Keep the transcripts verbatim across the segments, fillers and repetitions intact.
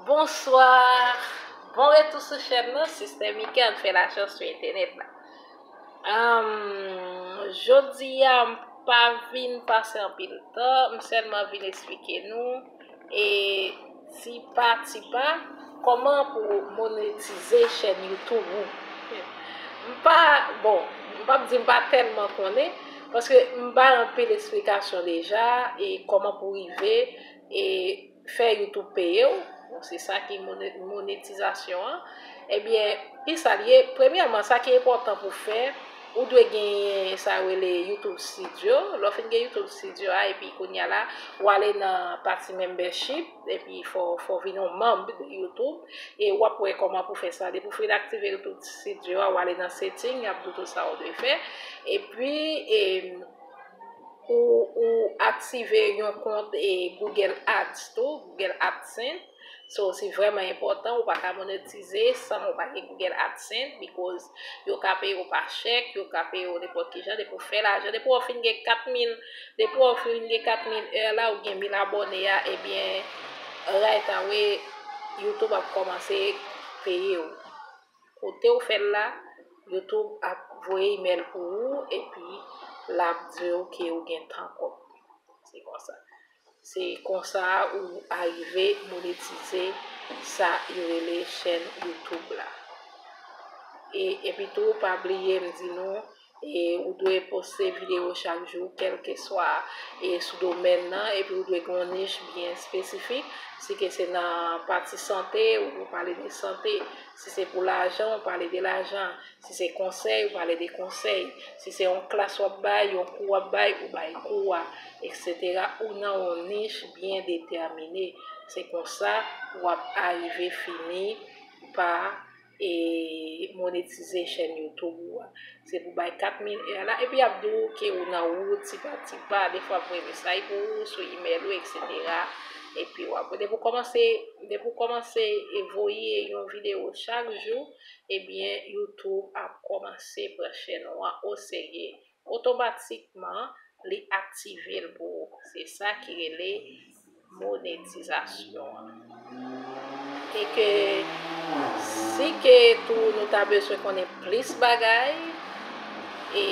Bonswa! Bon retou sou chèn nan, Sistè Mika, ann fè lachans sou entènèt la. Ahn, jodi a, m pa vin pase anpil tan, m sèlman vin esplike nou, e, ti pa ti pa, kòman pou monetize chèn YouTube ou. M pa, bon, m p ap di m pa tèlman konnen, paske m bay anpil esplikasyon deja, e kòman pou rive, e, fè YouTube peye w. Bon, se sa ki mone-, monetizasyon an. Ebyen, kisa l ye? Premyèman, sa ki enpòtan pou fè, ou dwe genyen sa yo rele YouTube Studio. Lè w fin gen YouTube Studio a, epi kounye a la, w ale nan pati membership, epi fò, fò w vin yon manm de YouTube, e w ap wè kòman pou fè sa. Depi w fin aktive YouTube Studio a, w ale nan setting, y ap di w tout sa w dwe fè. Epi, e, ou, ou aktive yon kont, e, Google Ads tou, Google AdSense. So, se vrèman enpòtan, ou pa ka monetize san ou pa gen Google AdSense, because yo ka peye w pa chèk, yo ka peye w nenpòt ki jan, depi w fè lajan, depi w fin gen kat mil, depi w fin gen kat mil è la, ou gen mil abòne a, ebyen, right away, YouTube ap kòmanse peye w. Kote w fè l la, YouTube ap voye imèl pou ou, epi l ap di w ke ou gen tan kòb. Se konsa. Se konsa ou arive monetize sa yo rele chèn YouTube la. E, epi tou, pa bliye m di nou, e, ou dwe poste videyo chak jou, kèlkeswa, e, sou domèn nan, epi ou dwe gen yon nich byen espesifik. Si ke se nan pati sante, ou pale de sante. Si se pou lajan, ou pale de lajan. Si se konsèy, ou pale de konsèy. Si se yon klas w ap bay, yon kou w ap bay, ou bay kou a, etsetera. Ou nan yon nich byen detèmine. Se konsa w ap arive fini pa, e, monetize chèn YouTube ou a. Se pou bay kat mil è la, epi y ap di w ke ou nan wout, ti pa ti pa, defwa pou mesaj pou ou, sou imèl ou, etsetera. Epi w ap, depi w kòmanse, depi w kòmanse, e, voye yon videyo chak jou, ebyen, YouTube ap kòmanse pran chèn ou an oserye. Otomatikman, li aktive l pou ou. Se sa ki rele monetizasyon an. E ke si ke tou nou ta bezwen konnen plis bagay, e,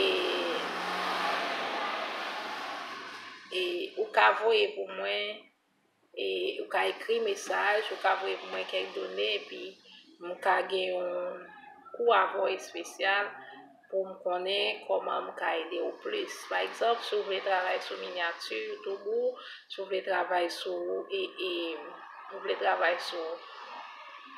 e ou ka voye pou mwen, e ou ka ekri mesaj, ou ka voye pou mwen kèk done, epi m ka gen yon kou avè w espesyal pou m konnen kòman m ka ede w plis. Pa egzanp, si w vle travay sou minyati YouTube ou, si w vle travay sou, e, e, ou vle travay sou,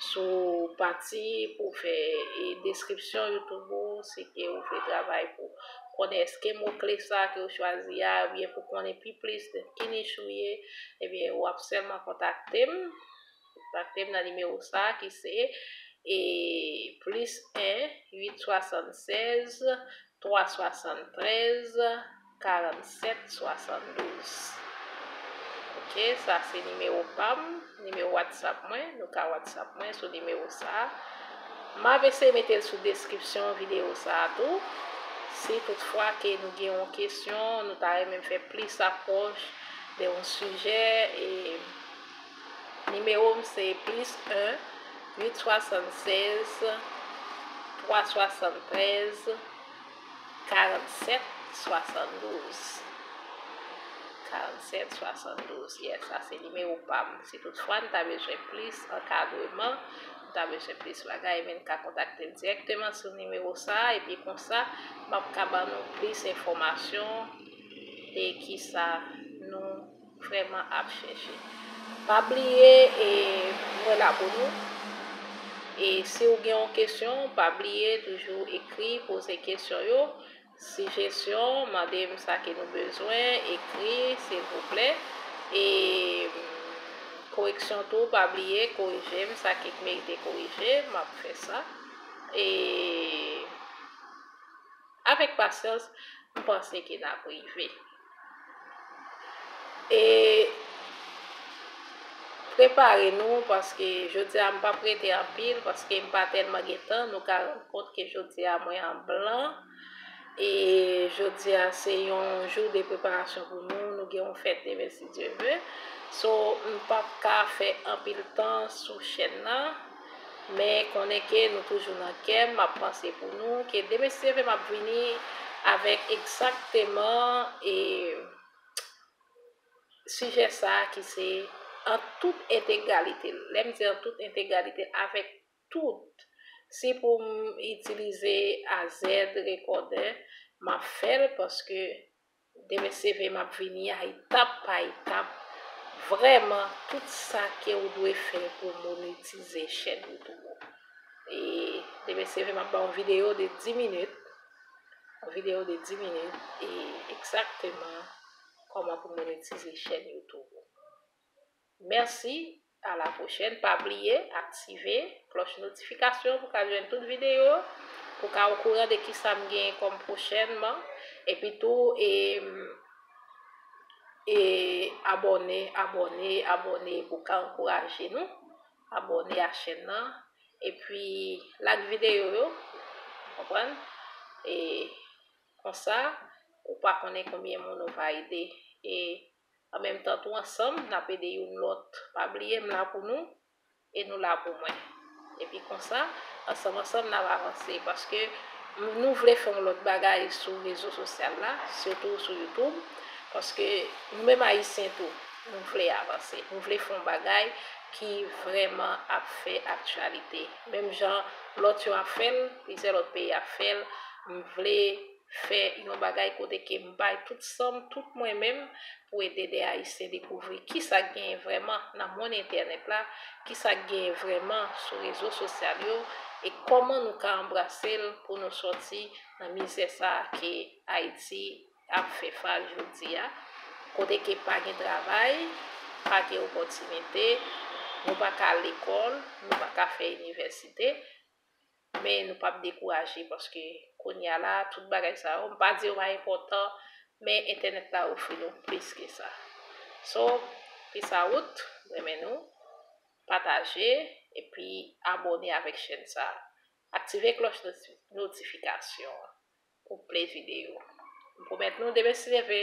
sou pati pou fè, e, deskripsyon YouTube ou, si ke ou vle travay pou konnen èske mo kle sa ke w chwazi a, oubyen pou konnen pi plis de ki nich ou ye, ebyen, w ap sèlman kontakte m. Kontakte m nan nimewo sa a ki se, e, plis en uit swasannsèz twa swasantrèz karannsèt swasanndouz. Ok, sa se nimewo pa m, nimewo WhatsApp mwen, nou ka WhatsApp mwen sou nimewo sa a. M ap eseye mete l sou deskripsyon videyo sa a tou. Si toutfwa ke nou gen yon kesyon, nou ta renmen fè plis apwòch de yon sijè, e nimewo m se plis en uit swasannsèz twa swasantrèz karannsèt swasanndouz. Karannsèt swasanndouz, yes, sa se nimewo pa m. Si toutfwa n ta bezwen plis ankadreman, n ta bezwen plis bagay, men n ka kontakte m dirèkteman sou nimewo sa a, epi konsa, m ap ka ban nou plis enfòmasyon de kisa nou vrèman ap chèche. Pa bliye, e, mwen la pou nou. E si w gen yon kesyon, pa bliye toujou ekri, poze kesyon yo. Sijesyon, mande m sa ke nou bezwen, ekri, silvouplè. E, mm, koreksyon tou, pa bliye korije m, sa ki merite korije, m ap fè sa. E avèk pasyans, m panse ke n ap rive. E prepare nou, paske jodi a m p ap rete anpil, paske m pa tèlman gen tan. Nou ka rann kont ke jodi a mwen an blan. E jodi a se yon jou de preparasyon pou nou. Nou gen yon fèt demen, si Dye vle. So, m p ap ka fè anpil tan sou chèn nan, men konnen ke nou toujou nan kè m, m ap panse pou nou, ke demen, si Dye vle, m ap vini avèk egzakteman e sijè sa a ki se an tout entegralite l. Lè m di an tout entegralite l, avèk tout. Si pou m itilize A Z rekòdè, m ap fè l paske demen, si Dye vle, m ap vini a etap pa etap. Vrèman, tout sa ke ou dwe fè pou monetize chèn YouTube ou. E demen, si Dye vle, m ap ba w yon videyo de dis minit. Yon videyo de dis minit e egzakteman kòman pou monetize chèn YouTube ou. Mèsi, a la pwochèn. Pa bliye aktive klòch notifikasyon pou ka jwenn tout videyo, pou ka okouran de kisa m gen kòm pwochènman. Epi tou, e, e abòne, abòne, abòne pou ka ankouraje nou. Abòne a chèn nan. Epi, like videyo yo, konprann? E konsa, ou pa konnen konbyen moun ou va ede. E an menm tan tou, ansanm, n ap ede youn lòt. Pa bliye, m la pou nou, e nou la pou mwen. Epi konsa, ansanm, ansanm, n ap avanse. Paske nou vle fè yon lòt bagay sou rezo sosyal la, sitou sou YouTube. Paske nou menm Ayisyen tou, nou vle avanse. Nou vle fè yon bagay ki vrèman ap fè aktyalite. Menm jan lòt yo ap fè l, plizyè lòt peyi ap fè l, m vle fè yon bagay kote ke m bay tout san m, tout mwen menm, pou ede de Ayisyen dekouvri kisa k genyen vrèman nan mond entènèt la, kisa k genyen vrèman sou rezo sosyal yo, e kòman nou ka anbrase l pou nou sòti nan mizè sa a ke Ayiti ap fè fas jodi a, kote ke pa gen travay, pa gen opòtinite, nou pa ka al lekòl, nou pa ka fè inivèsite, men nou p ap dekouraje paske kounye a la, tout bagay sa yo, m pa di yo pa enpòtan, men entènèt la ofri nou plis ke sa. So, peace out, m renmen nou, pataje, epi abòne avèk chèn sa. Aktive klòch noti-, notifikasyon an pou plis videyo. M pwomèt nou, demen si Dye vle,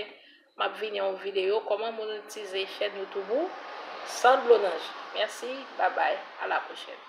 m ap vini yon videyo kòman monetize chèn YouTube ou san dlo nan je. Mèsi, babay, a la pwochèn.